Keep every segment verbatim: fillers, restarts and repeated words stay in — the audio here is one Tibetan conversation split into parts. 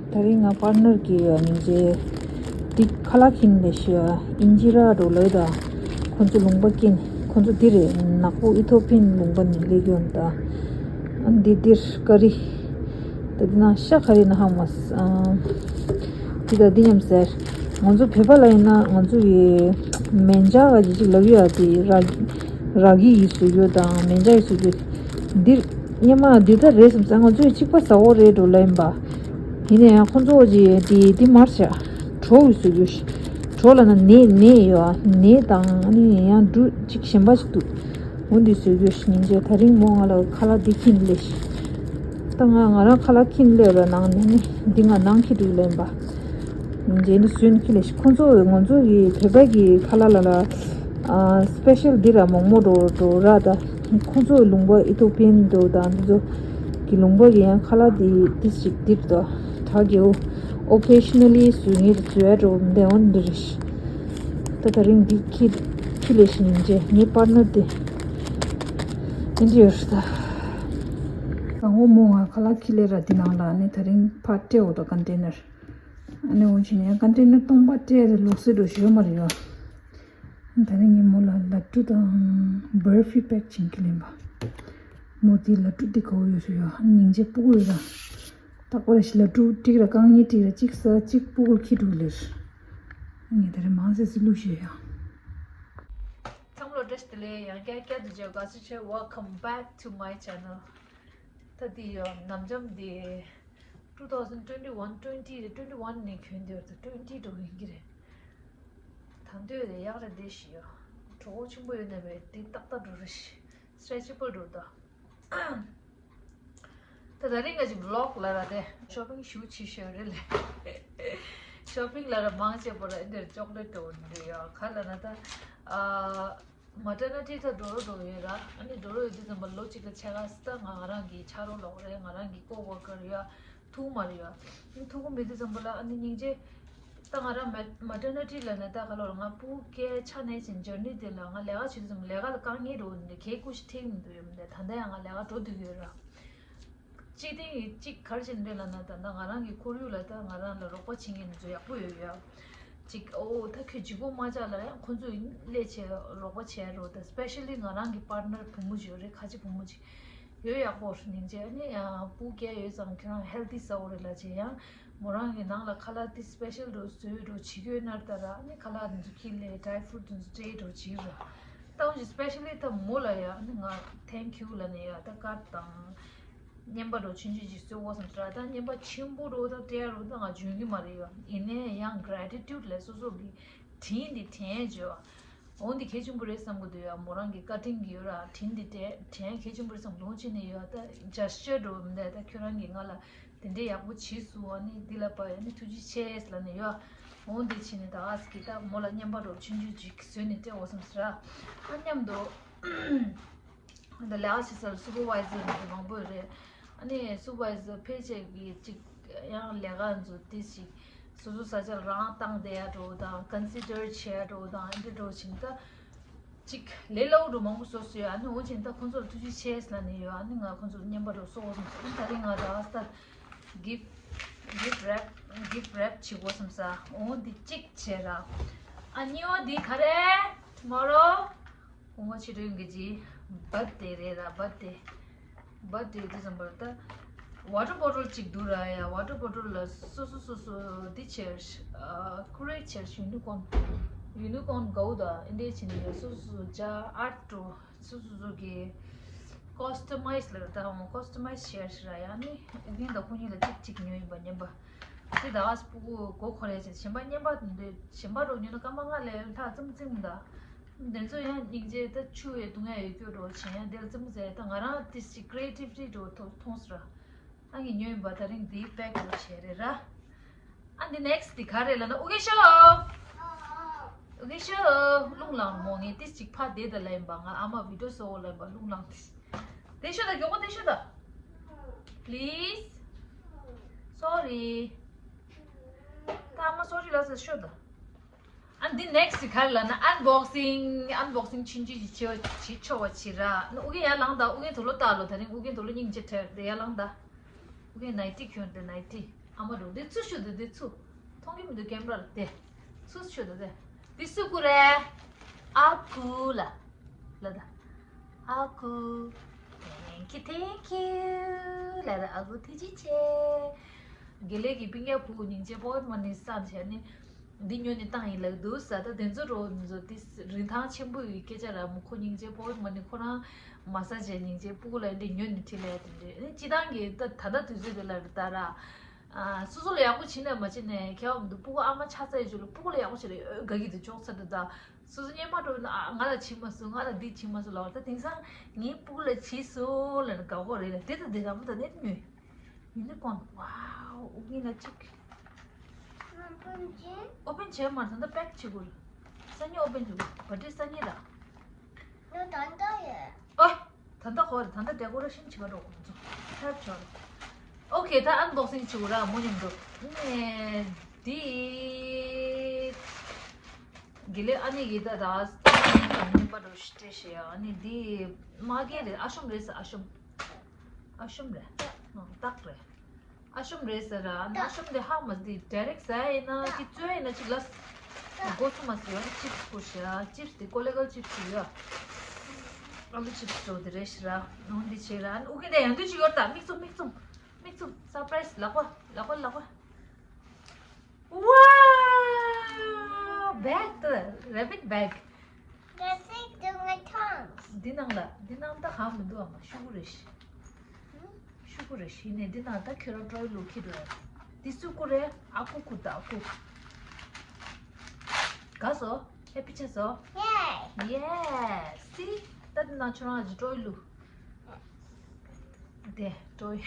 ད་རིང་ང་པར་ནར་གྱི་སྙིང་རྗེ་འདི་ཁ་ལག་ཁྱིན་ལས་ཤི་ཨིན་ཇི་ར་འགྲོ་ལོས་དང་ཁོང་ཚོ་ལུང་པ་ཀིན་ཁོང་ཚོ་འདི་རེད། ནག་པོ་ཨི་ཐོ་པིན་ལུང་པ་ནས་ལས་གྱོན་དང་འདི་འདིར་ཀ་རི་ད་འདི་ན་ཤ་ཁ་རི་ན་ཧ་མ་ས་འདི་ད་འདི་ཉམས་ཟེར། ང་ཚོ་བོད་པ་ལ་ཡིན་ན་ང་ཚོ་ཡི་མེན་ཇ་ག་ཅིག་ཅིག་ལབ་ཡོད་ཨ། དེ་ར་ར་གི་ཡི་བཟོ་རྒྱུ་དང་མེན་ཇ་ཡི་བཟོ་རྒྱུ་འདིར་སྙེ་མ་འདི་ད་རེད་བསམ་ས། ང་ཚོ་ཡི་གཅིག་པ་ཟ་འོ་རེད་འགྲོ་ལ་ཡིན་པ། ཡིན་ན་ཡང་ཁོ་ཚོ་གི་དེ་དེ་མར་བྱ། གྲོ་ཡི་བཟོ་རྒྱུ་ཞིག་གྲོ་ལ་ན་ནས་ནས་ཡོད་ཨ། ནས་དང་ཨ་ནི་ཡང་འབྲུ་གཅིག་གཞན་པ་ཞིག་འདུག་འོ་འདི་བཟོ་རྒྱུ་ཞིག་ཉིན་བྱེད་ད་རིང་མོ་ང་ལ་ཁ་ལག་འདི་ཁྱིན་ལས་ཤིག་ད་ང་ང་རང་ཁ་ལག་ཁྱིན་ལས་ལ་ནང་ནས་ནི་འདི་ང་ནང་ཁྱི་འདུག་ལེན་པ། ཉིན་བྱེད་ནི་སུན་ཁྱི་ལས་ཤིག་ཁོ་ཚོ་ང་ཚོ་གི་བོད་པ་གི་ཁ་ལག་ལ་ལ་ཨ་སི་པེ་ཤལ་འདི་ར་མོག་མོག་འགྲོ་འགྲོ་ར་ད་ཁོ་ཚོ་ལུང་པ་ཨི་ཐོ་པིན་འགྲོ་དང་འདི་ཚོ་གི་ལུང་པ་གི་ཡང་ཁ་ལག་འདི་འདི་ཞིག་འདིར་ད་གྲ་རྒྱའོ། ཨོ་ཀེ་ཤ་ན་ལི་སུ་ངེད་ཚོ་ཡ་འགྲོ་འདི་འོན་འདི་རེད་ཤིག་ད་ད་རིང་འདི་ཁྱི་ཁྱི་ལས་ཤིག་ཉིན་བྱེད་ངའི་པར་ནར་དེ་འདི་འདྲ་ཡོད་ཤིག་ད་དང་འོ་མོ་ང་ཁ་ལག་ཁྱི་ལས་ར་འདི་ནང་ལ་ནི་ད་རིང་ཕར་སྤྲད་འོ་ད་ཀོན་ཊེ་ནར། ཨ་ནི་འོ་ཆི་ནས་ཀོན་ཊེ་ནར་སྟོང་པ་སྤྲད་རེ་ལུགས་སྲོལ་འགྲོ་ཞོ་མ་རེད་ཡོ། ད་ནི་ངས་མོ་ལ་ལ་ཀྲུ་དང་བར་ཕི་པེག་བྱིན་གི་ལེན་པ། མོ་དེ་ལ་ཀྲུ་དེ་གོ་ཡོད་སུ་ཡོ། ཨ་ནི་སྙིང་རྗེ་སྤུ་གུ་ཡོད་ར། ད་ཀོ་ར་ཤི་ལ་ཀྲུ་ཀྲིག་ར་རྐང་གཉིས་ཀྲིག་ར་གཅིག་ས་གཅིག་སྤུ་གུ་ཁྱི་འགྲོ་ལེར། ངས་ད་རེ་མང་སེ་སི་ལུ་ཤེ་ཡ། ཚང་ལོ་བཀྲ་ཤིས་བདེ་ལེགས། ཡང་བསྐྱར་བསྐྱར་དུ་མཇལ་དགའ་བསུ་ཆེ། Welcome back to my channel. ད་དེ་ཡོ་ནམ་འཇམ་དེ། two thousand twenty one twenty twenty one ནས་གྱོན་དེ་བར་དུ་twenty འགྲོ་ཡིན་གྱི་རེད། ད་འདོད་དེ་ཡག་རེད་དེ་ཞིག་ཡོ། གྲོགས་པོ་ཆུང་པོ་ཡོད་ནས་བས་དེ་ཏག་ཏག་འགྲོ་རེད་ཤི། སི་ཊེ་ཆི་བལ་འགྲོ་ད། ད་ད་རིང་ང་ཅིག་བི་ལོག་ལ་ར་དེ་ཤོ་པིང་ཞུ་ཆི་ཤོ་རེད་ལེ། ཤོ་པིང་ལ་ར་མང་ཆེ་བོ་ར་འདིར་ཅོག་ལེ་ཊི་འགྲོ་འདི་ཡོ་ག་ལ་ན་ད། ཨ། མ་ཊར་ནི་ཊི་ད་འགྲོ་རོ་འགྲོ་ཡོད་ར། ཨ་ནི་འགྲོ་རོ་ཡོད་དུས་ཙམ་པ་ལོ་གཅིག་ལ་ཕྱེད་ཀ་ད་ང་ང་རང་གི་ཆ་རོགས་ལོག་རེད། ང་རང་གི་ཀོ་ཝོར་ཀར་ཡོད་ཐུག་མ་རེད་ཡོད། ཐུག་གི་མེད་དུས་ཙམ་པ་ལ་ཨ་ནི་སྙིང་རྗེ། ད་ང་རང་མ་ཊར་ནི་ཊི་ལ་ནི་ད་ག་ལོར་ང་སྤུ་གུ་སྐྱེ་ཆ་ནས་ཅིང་ཇར་ནི་དེ་ལ་ང་ལས་ཀ་བྱེད་དུས་ཙམ་ལས་ཀ་ལ་དཀའ་ངལ་འགྲོ་འདི་གས་ཀུ་ཤི་ཐེག་མི་འདུག་ཡོད་མི་འདུག་ད་ལྟ་ཡང་ང་ལས་ཀ་འགྲོ་འདུག་ཡོད་ར། གཅིག་དེ་གཅིག་གར་བྱེད་འདོད་ལ་ན་ད་ལྟ་ང་རང་གི་ཁོར་ཡུག་ལ་ད་ང་རང་ལ་རོགས་པ་བྱེད་མཁན་ཚོ་ཡག་པོ་ཡོད་ཡོད། གཅིག་ཨོ་ད་ཁྱོད་ལྗིད་ཁོག་མ་ཆགས་ལ་ཡང་ཁོ་ཚོས་སླེབས་བྱས་རོགས་པ་བྱས་རོགས་ད། སི་པེ་ཤ་ལི་ང་རང་གི་པར་ནར་བུ་མོ་ཅིག་ཡོད་རེད། ཁ་ཆེ་བུ་མོ་ཅིག་ཡོད་ཡག་པོ་སྙིང་རྗེ། ཨ་ནི་ཡང་སྤུ་གུ་སྐྱེ་ཡོད་ཙང་ཁྱོད་རང་ཧེལ་ཐི་ཟ་འོ་རེད་ལ་བྱས་ཡང་མོ་རང་གི་ནང་ལ་ཁ་ལག་དེ་སི་པེ་ཤལ་འགྲོ་བཟོས་འགྲོ་བྱེད་ཀྱི་ཡོད་ན་ད་ར། ཨ་ནི་ཁ་ལག་དེ་ཚོ་ཁྱི་ལས་ཌྲའི་ཕུ་རུཊ་དེ་ཚོ་སྤྲད་འགྲོ་བྱེད་ར། ད་འོན་ཀྱང་སི་པེ་ཤ་ལི་ད་མོ་ལ་ཡ་ཨ་ནི་ང་ཐེང་ཁྱུ་ལ་ནི་ཡ་ད་ཀར་དང་། རྔན་པ་འགྲོ་ཆུང་ཆུང་ཅིག་བཟོས་འོ་བསམ་ཟེར་ར། ད་རྔན་པ་ཆེན་པོ་འགྲོ་ད་སྤྲད་རོ་ད་ང་འཇོན་གི་མ་རེད་ཡོ། ཡིན་ནའི་ཡང་གྷ་རེ་ཊི་ཊུཌ་ལས་སོ་སོ་གི་དྲིན་འདི་དྲན་བྱོས། འོ་འདི་གལ་ཆེན་པོ་རེད་བསམ་གི་འདུག་ཡ། མོ་རང་གི་བཀའ་དྲིན་གྱི་ཡོད་ར། དྲིན་འདི་དྲན་དྲན་གལ་ཆེན་པོ་རེད་བསམ་ལོང་ཆེ་ནས་ཡོད། ད་ཇེ་སི་ཅར་འགྲོ་མི་འདུག་ད་ཁྱོད་རང་གིས་ང་ལ་དེ་འདྲའི་ཡག་པོ་བྱས་སོང་། ཨ་ནི་འདི་ལ་པ་ཡ་ནི་ཐུགས་རྗེ་ཆེ་ལ་ནས་ཡོད། འོ་འདི་བྱས་ནས་ད་ཨ་སི་གི་ད་མོ་ལ་རྔན་པ་འགྲོ་ཆུང་ཆུང་ཅིག་བཟོས་ནས་སྤྲད་འོ་བསམ་ཟེར་ར། ཨ་མཉམ་དུ། ད་ལས་ཀ་བྱེད་སར་སུ་པར་ཝའི་ཛར་འདི་མང་པོ་ཡོད་རེད། ཨ་ནི་སུ་པར་ཝའི་ཛར་ཕལ་ཆེར་གྱིས་ཅིག་ཡང་ལས་ཀ་ཚོ་ཏིས་ཅིག་སོ་སོ་ས་ཆ་རང་བཏང་བསྡད་ཡ་འགྲོ་དང་ཀོན་སི་ཌར་བྱེད་ཡ་འགྲོ་དང་ཨ་འདྲ་འགྲོ་ཕྱིན་ད་ཅིག་ལས་སླ་བོ་འགྲོ་མང་པོ་བཟོ་སྲོལ་ཡོད། ཨ་ནི་འོ་ཕྱིན་ད་ཁོང་ཚོ་ལ་ཐུགས་རྗེ་ཆེ་ལབ་ནས་ཡོད། ཨ་ནི་ང་ཁོང་ཚོ་ལ་རྔན་པ་འགྲོ་གསོག་འོ་བསམ་སོང་། ཨ་ནི་ད་རིང་ང་རང་ས་གིཕ་གིཕ་རེབ་གིཕ་རེབ་བྱེད་དགོས་བསམ་ས། འོ་འདི་གཅིག་བྱས་ར། ཨ་གཉིས་པ་འདི་ག་རེ། ཊུ་མོ་རོ། དགོང་མོ་ཕྱི་དྲོ་གི་ཅི། བར་ཐི་ཌེ་རེད་ར། བར་ཐི་ཌེ། བར་ཐི་ཌེ་དུས་ཙམ་པར་ད། ཝ་ཊར་བོ་ཊལ་གཅིག་འདུག་ར་ཡ། ཝ་ཊར་བོ་ཊལ་ལ་སོ་སོ་སོ་སོ་འདི་བྱས། ཨ་ཀུ་རེ་བྱས་ཡུ་ནི་ཀོན། ཡུ་ནི་ཀོན་གའུ་ད་ཨིན་འདྲས་བྱས་ནས་ཡ་སོ་སོ་སོ་ཇ་ཨར་ཊི་འགྲོ། སོ་སོ་སོ་གི་ཀོ་སི་ཊ་མའི་ཛི་ལ་ད་ཀོ་སི་ཊ་མའི་ཛི་བྱས་ར་ཡ། ནི་ཨིན་ད་ཁོ་གཉིས་ལ་གཅིག་གཅིག་ཉོས་ཡིན་པ་རྔན་པ། དེ་ད་ཨ་སྤུ་གུ་མགོ་འཁོར་ཡ་བྱས་གཞན་པ་རྔན་པ་འདི་གཞན་པ་རོ་ཉོས་ན་སྐར་མ་ལྔ་ལས་ལྷག་ཙམ་ཙམ་ད། དེ་ཚོ་ཡང་སྙིང་རྗེ་ད་ཆུ་ཡི་དུང་ཡ་ཡོད་རྒྱུ་འགྲོ་བྱས་ཡང་དེ་ལ་ཙམ་ཟེར་ད་ང་རང་ཏིས་ཅིག་ཀི་རི་ཨེ་ཊིབ་ཊི་འགྲོ་ཐོ་མཐོང་སོང་ར། ཨ་ངས་ཉོས་ཡིན་པ་ད་རིང་འདིའི་པེག་འགྲོ་བྱས་རེད་ར། ཨ་འདི་ནེག་སི་ཊི་འདི་ག་རེ་ལབ་ན་ཨུ་གེ་ཤོ། ཨུ་གེ་ཤོ། རླུང་ལངས་མོ་ངས་ཏིས་ཅིག་ཕ་བསྡད་ད་ལབ་ཡིན་པ། ང་ཨ་མ་བི་ཌིའོ་བཟོ་འོ་ལབ་ཡིན་པ་རླུང་ལངས་ཏིས། དེ་ཤོ་ད་མགྱོགས་པོ་དེ་ཤོ་ད། པི་ལི་སི། སོ་རི། ད་ཨ་མ་སོ་རི་ལབ་ས་ཤོ་ད། ཨ་འདི་ནེག་སི་ཊི་ག་རེ་ལབ་ན་ཨན་བོག་སིང་། ཨན་བོག་སིང་ཆུང་ཆུང་ཅིག་བྱེད་བྱེད་ཆོག་པ་བྱེད་ར། ཨུ་གེ་ཡར་ལངས་ད། ཨུ་གེ་དུག་ལོག་བཏགས་ལོ། ད་རིང་ཨུ་གེ་དུག་ལོག་སྙིང་རྗེ་ཁྲེལ་དེ་ཡར་ལངས་ད། ཨུ་གེ་ནའི་ཊི་གྱོན་དེ་ནའི་ཊི། ཨ་མ་འགྲོ་འདི་ཚུར་ཤོད་དེ་འདི་ཚུར། མཐོང་གི་མི་འདུག་ཀེམ་ར་ལ་དེ། ཚུར་ཤོད་དེ་དེ། འདི་སུ་སྐུ་རེད། ཨ་ཁུ་ལ། ལ་ད། ཨ་ཁུ། Thank you, thank you. ལ་ད་ཨ་ཁུ་ཐུགས་རྗེ་ཆེ། དགེ་ལེགས་ཀྱི་སྤུན་ཀྱག་བུ་སྙིང་རྗེ་པོ་མ་ནི་བསམ་བྱས་ནི། འདི་ཉོ་ནས་བཏང་ཡིན་ལབ་འདུག་ས། ད་དེ་ཚོ་རོ་འདི་ཚོ་དེ་རིན་ཐང་ཆེན་པོ་ཡི་སྐད་ཆ་ར་མོ་ཁོ་སྙིང་རྗེ་པོ་མ་ནི་ཁོ་རང་མ་ས་བྱས་སྙིང་རྗེ་སྤུ་གུ་ལ་འདི་ཉོ་ནས་ཁྲིད་ལས་དེ་འདྲས་ནི་སྤྱི་བཏང་གི་ད་ད་ལྟ་དུས་ཚོད་དེ་ལ་རི་ད་ར། སོ་སོ་ལ་ཡག་པོ་བྱིན་ནས་མ་བྱིན་ནས་ཁྱེད་འོང་འདུག་སྤུ་གུ་ཨ་མ་ཆགས་ཚར་ཡོད་ཆུ་ལ་སྤུ་གུ་ལ་ཡག་པོ་བྱེད་ལ་ཡོད་དགའ་གི་འདུག་ཅོག་ཚ་འདུག་ད་སོ་སོ་སྙན་མ་འགྲོ་ན་ང་ལ་བྱིན་མ་སོང་ང་ལ་འདི་བྱིན་མ་སོང་ལ་བར་ད་དེང་སང་ངའི་སྤུ་གུ་ལ་བྱིན་སོང་ལ་དགའ་གོ་རེད་ལ་དེ་ད་དེ་ར་མོ་ད་ནས་ཉོས། ཡུ་ནི་ཀོན། ཝའོ། ཨོ་གིན་ལ་གཅིག་ཨོ་པན་བྱས་མ་ད་ལྟ་པེག་བྱེད་དགོས་རེད། སང་ཉིན་ཨོ་པན་བྱེད་དགོས་བ་ཏི་སང་ཉིན་ར། ནོ་ད་ལྟ་ཡོད། ཨོ། ད་ལྟ་ཧོ་རེད་ད་ལྟ་ཌེ་ཀོ་རེ་ཤན་བྱེད་པ་འགྲོ་དགོས་ཚོ། ཧེབ་བྱོས་རེད། ཨོ་ཁེ་ད་ཨན་བོག་སིང་བྱེད་དགོས་ར་མོ་མཉམ་དུ། ནས་འདི། དགེ་ལེགས་ཨ་ནི་ཡི་ད་ད་སྟོང་ཉིན་པ་འགྲོ་ཤི་ཏེ་ཤི་ཡ་ཨ་ནི་འདི། མ་གེ་རེད་ཨ་ཤོམ་རེད་ས་ཨ་ཤོམ། ཨ་ཤོམ་རེད། ཨ་སྟག་རེད། ཨ་ཤོམ་རེད་ཟེར་ར་ཨ་ཤོམ་དེ་ཧ་མ་དེ་ཌའི་རེག་ཟ་ཡིན་ན་ཅིག་བཙོས་ཡིན་ན་ཅིག་ལ། མགོ་ཚུ་མ་ཟེར་ཡོད་ཅིབ་སི་ཁུར་ཤ་ཅིབ་སི་དེ་ཀོ་ལེ་གལ་ཅིབ་སི་ཡོད། ཨ་ལུ་ཅིབ་སི་ཅོ་དེ་རེད་ཤི་ར་ནང་འདི་ཆེ་ར་ཨུ་གི་དེ་ཡང་དུ་ཅིག་ཡོད་ད་མིག་བཙུམ་མིག་བཙུམ་མིག་བཙུམ་སར་པ་རའི་སི་ལག་པ་ལག་པ་ལག་པ། Wow! Bag, the rabbit bag. That's it, do my tongues. འདི་ནང་ལ་འདི་ནང་ད་གང་མི་འདུག་ཨ་མ་ཤུ་གུ་རེ་ཤི། ཤུ་གུ་རེ་ཤི་ནས་འདི་ནང་ད་ཁྱོད་རང་ཀྲོའི་ལུག་ཁྱི་འགྲོ་ཡ། འདི་སུ་གུ་རེ་ཨ་ཁུ་ཁུ་ད་ཨ་ཁུ། ག་སོ་ཧེ་པི་ཆ་སོ། Yay! Yes! See? ད་འདི་ནང་ཁྱོད་རང་ལ་ཀྲོའི་ལུག་དེ་ཀྲོའི།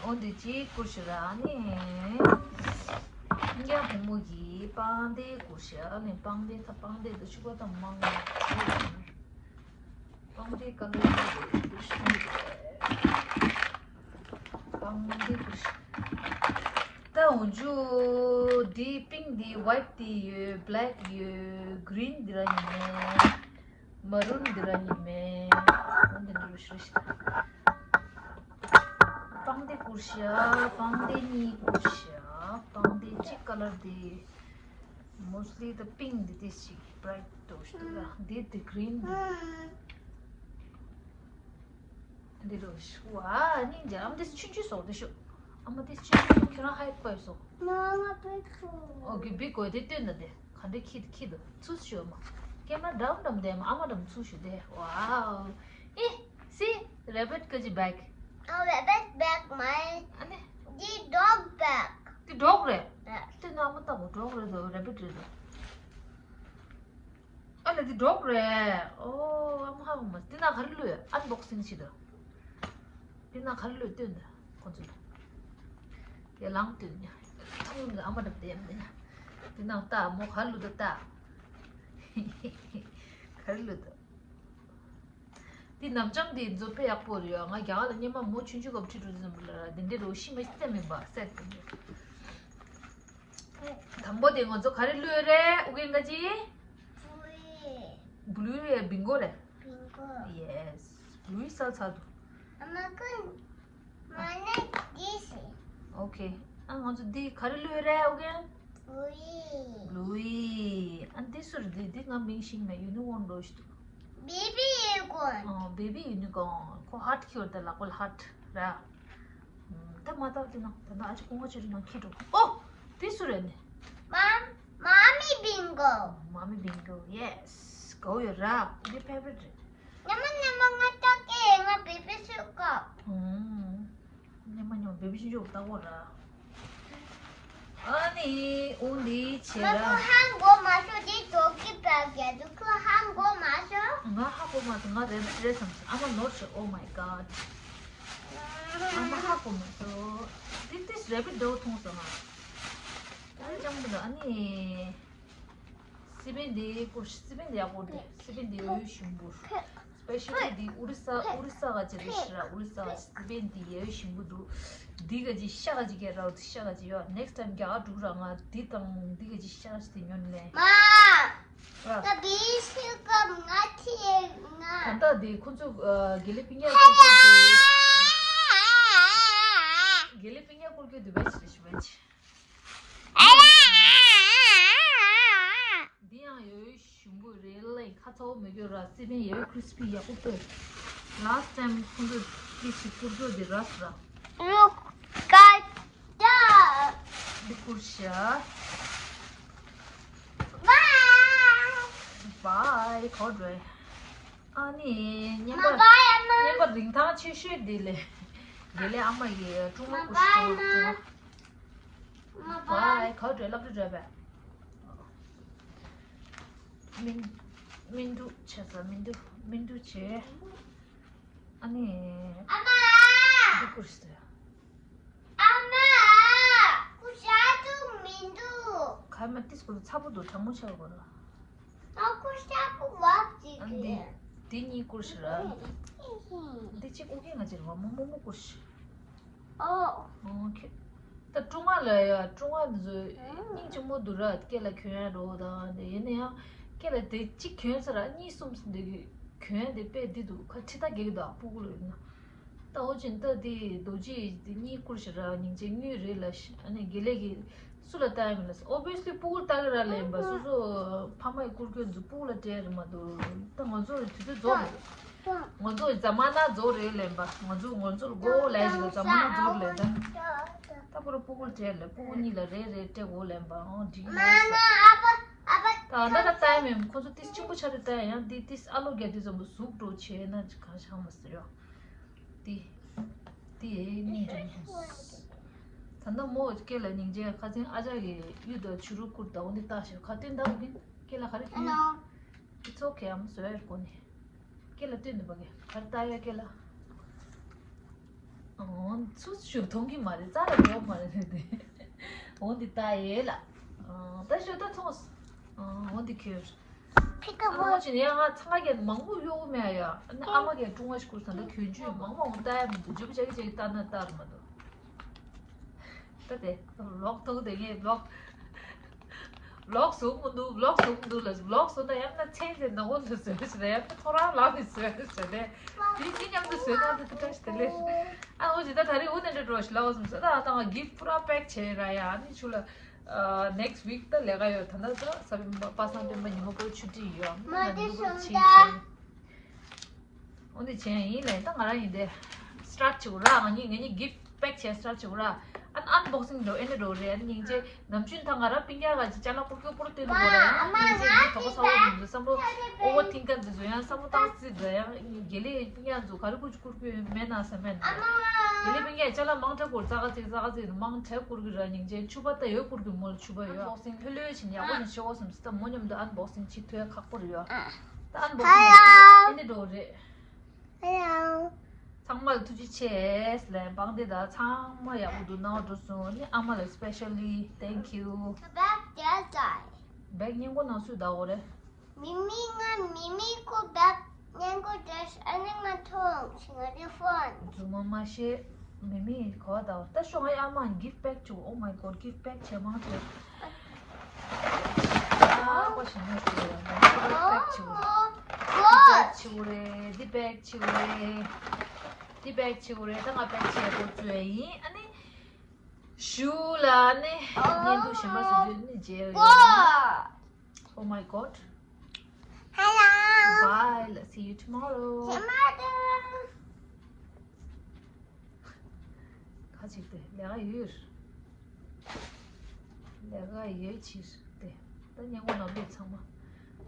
འོ་འདི་ཅིག་བསྐུར་ཞུ་ར་ནི། ཉ་བུ་མོ་གི་པང་གདན་བསྐུར་ཞུ་ཨ་ནི་པང་གདན་ད་པང་གདན་དུ་ཆུ་བ་དང་མང་བ། པང་གདན་ཀ་ལོ་བསྐུར་ཞུ། པང་གདན་བསྐུར་ཞུ། ད་འོ་ཇུ་འདི་པིང་འདི་ཝའིཊ་འདི་ཡོད་བྷེ་ལེག་ཡོད་གི་རིན་འདི་ར་ཡིན་ནས། མ་རུན་འདི་ར་ཉི་མེ། འོ་འདི་འདྲ་རུ་ཤི་རུ་ཤི། པང་གདན་བསྐུར་ཤ། པང་གདན་གཉིས་བསྐུར་ཤ། པང་གདན་གཅིག་ཀ་ལར་འདི། མོ་སི་ལི་ད་པིང་འདི་དེ་ཞིག་བྷ་རའིཊ་འདུག་ཤི་འདུག་ལ། འདི་འདི་གི་རིན་འདི། འདི་རུ་ཤི་བ་ནི་འདི་ཨམ་འདི་ཆུན་ཆུན་སོགས་འདི་ཤོག་ཨ་མ་དེ་ཆུང་ཆུང་ཁྱོད་རང་ཧའི་ཁོས་སོ། ང་ང་བི་ཁུ། ཨོ་གི་བི་གོ་དེ་སྟོན་ད་དེ་ག་འདྲ་ཁྱི་ཁྱི་དུ་ཚུ་ཤོ་མ། ཀེ་མ་འགྲམ་འགྲམ་དེ་མ་ཨ་མ་འགྲམ་ཚུ་ཤོ་དེ། Wow. Eh, see, rabbit ཀ་ཅི་བེག་ཨ་rabbit bag མ། ཨ་ནི། འདི་dog bag དེ་ཌོག་རེད། རེད། དེ་ན་ཨ་མ་ལྟ་བུ་ཌོག་རེད་དོ་རེ་བི་ཊི་རེད་དོ། ཨ་ལ་འདི་ཌོག་རེད། ཨོ་ཨ་མ་ཧ་གོ་མ། འདི་ན་ག་རེ་ལུས་ཨན་བོག་སིང་བྱེད་དོ། འདི་ན་ག་རེ་ལུས་སྟོན་ད་ཁོ་ཚོ་ལ། ཡ་ལང་སྟོན་ཉ། ཐུང་ལ་ཨ་མ་འདྲ་བསྡད་མི་ཉ། འདི་ན་ལྟ་མོ་ག་རེ་ལུས་ད་ལྟ། ག་རེ་ལུས་ད། འདི་ནམ་ཅང་འདི་མཛོད་དཔེ་ཡག་པོ་རེད་ཡ། ང་རྒྱ་གར་ལ་སྙེ་མ་མོ་ཆུང་ཆུང་སྐབས་ཁྲིད་འགྲོ་ཙམ་ལ་ར་འདི་འདྲའི་རོ་ཤི་མ་ཤི་ཏེ་མིན་པ་སད་དེ་འདྲ། དང་པོ་དེ་ང་ཚོ་ག་རེ་ལུས་རེད་ཨུ་གེན་ག་ཅི། Blue རེད། Bingo རེད། Bingo. Yes. Blue ས་ཚ་དུ། ཨ་མ་ཀུན། མ་ནེ་this is. Okay. ཨ་ང་ཚོ་འདི་ག་རེ་ལུས་རེད་ཨུ་གེན། Blue. Blue. ཨ་འདི་སུ་རེད། འདི་འདི་ང་མིང་ཤེས་མེད། ཡུ་ནི་ཀོན་འགྲོ་ཞིག་འདུག Baby unicorn. ཨ་baby unicorn. ཁོ་ཧར་ཊི་ཁྱེར་ཏེ་ལག་པ་ལ་ཧར་ཊི་ར། ད་མ་བཏབ་དེ་ན་ད་ན་ཨ་ཅེ་ཀོང་བ་ཆེ་རུ་ན་ཁྱེར་འགྲོ། ཨོ། དེ་སུ་རེད་ནི། Mom, Mommy Bingo. Mommy Bingo, yes. གའུ་ཡོད་ར། འདི་ཕེ་ཝ་རེཊ་རེད། ཉི་མ་ཉི་མ་ང་ལྟ་གི་ང་བེ་བི་ཤུ་ཀ་ཨུམ། ཉི་མ་ཉི་མ་བེ་བི་ཤུ་ཀ་ལྟ་གོ་ར། ཨ་ནི་འོ་འདི་བྱེད་ང་ར། ཁོ་ཧང་གོ་མ་ཤོ་འདི་ཏོ་གི་པ་གི་འདུག་ཁོ་ཧང་གོ་མ་ཤོ། ང་ཧ་གོ་མ་སོང་། ང་རེ་བི་ཊི་རེད་བསམ་སོང་། ཨ་མ་ནོར་ཤོ། Oh my God. ཨ་མ་ཧ་གོ་མ་སོང་། འདི་ཏིས་རེ་བི་ཊི་འདྲ་བོ་མཐོང་སོང་ང་། ཨ་ནི་ཅང་མི་འདུག་ཨ་ནི། སི་པན་དེ་ཀོ་སི་པན་དེ་ཡག་པོ་རེད། སི་པན་དེ་འོས་ཞིམ་པོ། སི་པེ་ཤལ་ལི་དེ་ཨོ་རི་ས་ཨོ་རི་ས་ག་ཅི་རེད་ཤི་ར། ཨོ་རི་ས་ག་ཅི་སི་པན་དེ་ཡོད་ཞིམ་པོ་འདུག་འདི་ག་ཅི་ཤ་ག་ཅི་ག་ར་འོ་དེ་ཤ་ག་ཅི་ཡོད། ནེག་སི་ཊའིམ་རྒྱ་གར་འགྲོ་ར་ང་འདི་དང་འདི་ག་ཅི་ཤ་ག་ཅི་དེ་ཉོ་ནི་ལེན། མ། ཨ། ད་བི་ཤི་ཀམ་ང་ཐི་ང་། ད་ལྟ་དེ་ཁོ་ཚོ་ཨ་དགེ་ལེགས་སྤུན་ཀྱག་ཁོ་ཚོ་དེ། དེ་ལས་པིན་ཉག་སྐོར་སྐྱོད་དུ་བས་ཞེས་ཞུ་བས། འདི་ཡང་ཡོད་ཞུམ་པོ་རེད་ལ་ཁ་ཚ་བོ་མི་དགོས་ར། སི་པན་ཡོད་ཁྲིས་པི་ཡག་པོ་སྟོད། ལཱ་སི་ཊི་ཊེམ་ཁོང་ཚོས་ཀི་ཞིག་སྐོར་སྐྱོད་དེ་ར་སི་ར། རུག་ཀ་ཏ། འདི་སྐོར་ཤ། བའི། བའི་གོ་འགྲོ། ཨ་ནི་བརྙན་པ། མ་བའི་ཨ་མ། བརྙན་པ་རིན་ཐང་ཆེ་ཤོས་འདི་ལས། དེ་ལས་ཨ་མ་ཡི་ཀྲུང་མ་མ་སྐུ་བའི་ཨ་ཞོག་མ། ཀྲུང་། མ་བའི། བའི་གོ་འགྲོ། སློབ་གྲྭ་འགྲོ་བས། སྨིན། སྨིན་དྲུག་བྱས་ས། སྨིན་དྲུག་སྨིན་དྲུག་བྱས། ཨ་ནི། ཨ་མ། འདི་སྐོར་ཤ། ཨ་མ། ཀུ་ཤ་ཏུ་མི་འདུག་ཁ་མ་ཏིས་ཀུ་ཚ་པོ་འདུག་གྲང་མོ་ཆགས་པ་ར། ཨ་ཀུ་ཤ་ཀུ་བབ་ཅིག་ཨ་འདི། འདི་གཉིས་སྐོར་ཤ་ར། འདི་གཅིག་ཨུ་གེ་ང་ཅིར་བ་མོ་མོ་མོ་སྐོར་ཤ། ཨོ། ཨོ་ཁེ། ད་ཀྲུང་ཨ་ལ་ཡ་ཀྲུང་ཨ་འདི་ཚོ་སྙིང་རྗེ་མོ་འདུག་ར། སྐེ་ལ་གྱོན་ཡ་འགྲོ་དང་དེ་ཡིན་ན་ཡང་སྐེ་ལ་དེ་གཅིག་གྱོན་ས་ར་གཉིས་གསུམ་འདི་གྱོན་ཡ་དེ་དཔེ་འདི་འདུག་ཁ་ཁྲི་ད་གེག་འདུག་ཨ་སྤུ་གུ་ལ་ཡིན་ན། ད་འོ་ཅིན་ད་དེ་རྡོ་རྗེ་དེ་གཉིས་བསྐུར་ཞིག་ར། སྙིང་རྗེ་དངུལ་རེད་ལ་ཤི། ཨ་ནི་དགེ་ལེགས་ཀྱི་སུ་ལ་ལྟ་ཡ་མི་ལ་ཨོ་བི་ཡས་ལི་སྤུ་གུར་ལྟ་གི་ར་ལེན་པ། སོ་སོ་ཕ་མ་ཡི་བསྐུར་སྐྱོན་ཚོ་སྤུ་གུ་ལ་སྤྲད་རེད་མ་གཏོགས། ད་ང་ཚོ་དུས་ཚོད་རྫོགས་རེད། ང་ཚོ་ཛ་མ་ན་རྫོགས་རེད་ལེན་པ། ང་ཚོ་ང་ཚོ་ལ་མགོ་བོ་ལས་ཞིག་ལ་ཛ་མ་ན་རྫོགས་རེད་ད། ད་པོ་ར་སྤུ་གུར་སྤྲད་ལེ། སྤུ་གུ་གཉིས་ལ་རེ་རེ་སྤྲད་དགོས་ལེན་པ། ཨང་འགྲིག་ཡོད་ས། ད་ད་ལྟ་ལྟ་ཡ་མེད། ཁོ་ཚོ་ཏིས་ཆེན་པོ་ཆགས་དུས་ལྟ་ཡ་ཡང་འདི་ཏིས་ཨ་ལོ་རྒྱ་དུས་ཙམ་པོ་ཟུག་འགྲོ་བྱས་ན་གང་ཤང་མ་ཟེར་ཡོད། ཏི། ཏི་ཨེ་ནི་རེད། ད་ནི་མོ་སྐེ་ལ་སྙིང་རྗེ། ཁ་སང་ཨ་ཅག་གིས་གཡུ་དང་བྱུ་རུ་བསྐུར་ད་འོ་འདི་ལྟ་ཞིག་ཁ་སྟོན་ད་གིན་སྐེ་ལ་ག་རེ་ཁྱོད། It's okay, I'm sorry གོ་ནི། སྐེ་ལ་སྟོན་འདུག་པ་གི་ག་རེ་ལྟ་ཡ་སྐེ་ལ། ཨོ། ཚུ་ཞུ་མཐོང་གི་མ་རེད། རྩ་ལ་འགྲོ་མ་རེད་དེ། འོ་འདི་ལྟ་ཡས་ལ། ཨ་ད་ཞོ་ད་ཚོངས། ཨ་འོ་འདི་ཁྱོད། ཨ་འོ་ཅི་ནས་ཡང་ང་ཚང་ག་གན་མང་པོ་གཡོག་མེད་ཡ། ཨ་ནི་ཨ་མ་གན་ཀྲུང་ཨ་ཞིག་ཁུར་ས་འདྲ་གྱོན་ཆུ་མང་པོ་འོང་ལྟ་ཡ་མི་འདུག་འཇུ་བ་ཅག་གི་ཅག་གི་ལྟ་ན་ལྟ་རུ་མ་འདུག་ད་དེ་ལོག་ཐུག་དེ་ངས་ལོག་ལོག་བཟོ་མི་འདུག་ལོག་བཟོ་མི་འདུག་ལ་ལོག་བཟོ་ན་ཡང་ན་མཚན་དེ་ནག་པོ་འདུག་ཟེར་ཟེར་ཡང་ན་ཐོ་རངས་ལག་གིས་ཟེར་ཟེར་ནས་དེ་ཅི་མཉམ་དུ་བཟོས་ན་དེ་དེ་བཀྲ་ཤིས་བདེ་ལེགས། ཨ་འོ་ཇི་ད་ད་རེས་འུ་ནས་འདྲ་འགྲོ་ཞིག་ལ་བ་སོང་ཟེར། ད་ད་ང་gift་པུ་ར་pack་བྱས་ར་ཡ། ཨ་ནི་ཆུ་ལ་next week་ད་ལས་ཀ་ཡོད། ད་ད་ད་ས་པ་སང་སྤེན་པ་ཉི་མ་པོ་ཆུ་ཊི་ཡོད། ཨ་ནི་ང་ཉི་མ་པོ་ཆི་ཆི། འོ་འདི་བྱས་ཡིན་ལས། ད་ང་རང་ཡིན་ཏེ་start་བྱེད་དགོས་ར། ང་གཉིས་ང་གཉིས་gift pack་བྱས་start་བྱེད་དགོས་ར། ཨ་ནི་unboxing་འགྲོ་ཨེ་འདྲ་འགྲོ་རེད། ཨ་ནི་སྙིང་རྗེ་ནམ་རྒྱུན་ད་ང་རང་སྤུན་ཀྱག་ག་ཅིག་ཅ་ལག་སྐོར་སྐྱོད་སྐོར་སྟོན་དགོས་ར། ཡང་སྙིང་རྗེ་ངའི་དོགས་པ་ཚ་བོ་མི་འདུག་བསམ་བློ་overthink་ག་འདི་ཚོ་ཡང་བསམ་བློ་བཏང་སྲིད་འདྲ། ཡང་དགེ་ལེགས་སྤུན་ཀྱག་ཚོ་ག་རེ་སྐོར་ཅིག་སྐོར་སྐྱོད་མེད་ན་བསམ་མེད་ན། དགེ་ལེགས་སྤུན་ཀྱག་ཅ་ལག་མང་དྲགས་སྐོར་ཙག་ཙིག་ཙག་ཙིག་མང་དྲགས་སྐོར་གི་ར། སྙིང་རྗེ་ཕྱུ་པ་ད་ཡོད་སྐོར་གི་མོལ་ཕྱུ་པ་ཡོད། unboxing་ལྷོད་ལྷོད་བྱེད་ནས་ཡག་པོ་ཞིག་བྱེད་དགོས་བསམ་སྲིད། ད་མོ་མཉམ་དུ་unboxing་བྱེད་ཐུབ་ཡ་ཁག་པོ་རེད་ཡོད། ད་unboxing་ཨེ་འདྲ་འགྲོ་རེད། Hello། ཚང་མ་ལ་ཐུགས་རྗེ་ཆེ་ལན་པང་དེ་ད་ཚང་མ་ཡག་པོ་འདུག་ནང་འགྲོ་སོང་། ནི་ཨ་མ་ལ་specially thank you། The bag the other side. bag་སྙིང་པོ་ནང་སུས་ད་འོ་རེད། མི་མི་ང་མི་མི་ཁོ་bag་སྙིང་པོ་dress་ཨ་ནི་ང་ཐོང་ཞིང་ཨ་ནི་phone། རྫུན་མ་མ་བཤད། མི་མི་གོ་ད་འོ་ད་ཤོག་ང་ཨ་མ་gift pack་བྱུག Oh my god, gift pack་བྱས་མང་ཆེ། ཨ་ཁོ་ཞིག་ནས་ཁོ་ལ་འདི་པེག་ཆེ་བོ་རེད། འདི་པེག་ཆེ་བོ་རེད། འདི་པེག་ཆེ་བོ་རེད། ད་ང་པེག་ཆེ་བོ་བཙོས་ཡིན། ཨ་ནི་ཞུ་ལ་ནི་བརྙན་ཐུང་གཞན་པ་སུ་འདྲ་ནི་མཇལ་ཡོད། Oh my god. Hello. Bye. Let's see you tomorrow. Tomorrow. ཁ་ཅིག་སྟེ་ལས་ཀ་ཡོད། ལས་ཀ་ཡོད་ཕྱིར་ཏེ། ད་སྙིང་པོ་ནང་སླེབས་ཚང་མ།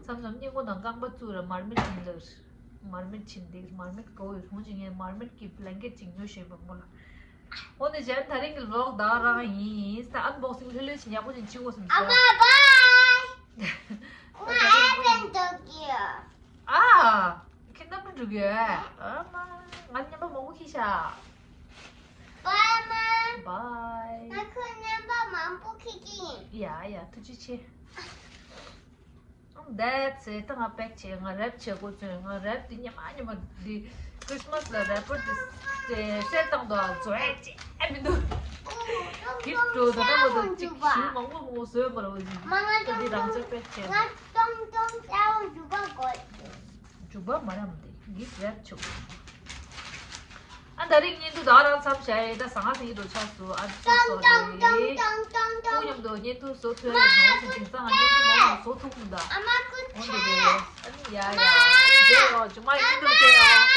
མཚམས་མཚམས་སྙིང་པོ་ནང་རྐང་པ་བཙུགས་ར་མར་མེ་བྱིན་ལ། མར་མེ་བྱིན་ཏེ་མར་མེ་དགའ་བོ་ཡོད། འོན་ཀྱང་ངས་མར་མེ་གི་blanket་ཅིག་ཉོ་ཤེས་པ་མོ་ལ། འོ་ནི་ཇན་ད་རིང་གི་vlog་ད་རང་ཡིན། ད་unboxing་ལྷོད་ལྷོད་ཅིག་ཡག་པོ་ཅིག་བྱེད་དགོས་བསམ་སོང་། ཨ་མ་bye། ང་ཨ་ཕན་འགྲོ་གི་ཡོད། ཨ། ཁྱེད་རྣམ་པ་འགྲོ་གི་ཡོད། ཨ་མ། ང་རྣམ་པ་མང་པོ་ཁྱེར་ཤག Bye ཨ་མ། Bye། ང་ཁྱེད་རྣམ་པ་མང་པོ་ཁྱེར་གི་ཡིན། ཡ་ཡ་ཐུགས་རྗེ་ཆེ། That's it. ད་ང་པེག་བྱས། ང་རེབ་བྱེད་དགོས་བྱུང་། ང་རེབ་དེ་ཉི་མ་ཉི་མ་འདི་Christmas་ལ་རེ་པར་དེ་སེལ་བཏང་འདུག་ཨ། བཟོ་ཡ་ཅི་ཨེ་མི་འདུག gift་འགྲོ་ད་ལྟ་བར་དུ་གཅིག་ཞུ་མང་པོ་མང་པོ་བཟོས་མ་རེད་པ། ད་འདི་རང་ཚོ་པེག་བྱས། ང་ཏོང་ཏོང་ཅའོ་འཇུ་བ་དགོས། འཇུ་བ་མ་རམ་དེ་gift wrap་ཆོག་ཨ་ད་རིང་བརྙན་ཐུང་ད་རང་མཚམས་བཞག་ཡས། ད་ཟ་ཁང་ཟིན་འགྲོ་ཆགས་སོང་། ཨ་ཚོ་སོ་རེད། ཁོང་མཉམ་དུ་བརྙན་ཐུང་བཟོ་ཐུབ་ཡ་ཡོད་ནོ་ཟེར། དེང་སང་ང་བརྙན་ཐུང་མང་མང་བཟོ་ཐུབ་མི་འདུག་འོན་ཏེ་རེད། ཨ་ནི་ཡ་ཡ། ཨ་ནི་མཇལ་ཡོང་། མཇུག་མ་བརྙན་ཐུང་མཇལ་ཡོང་།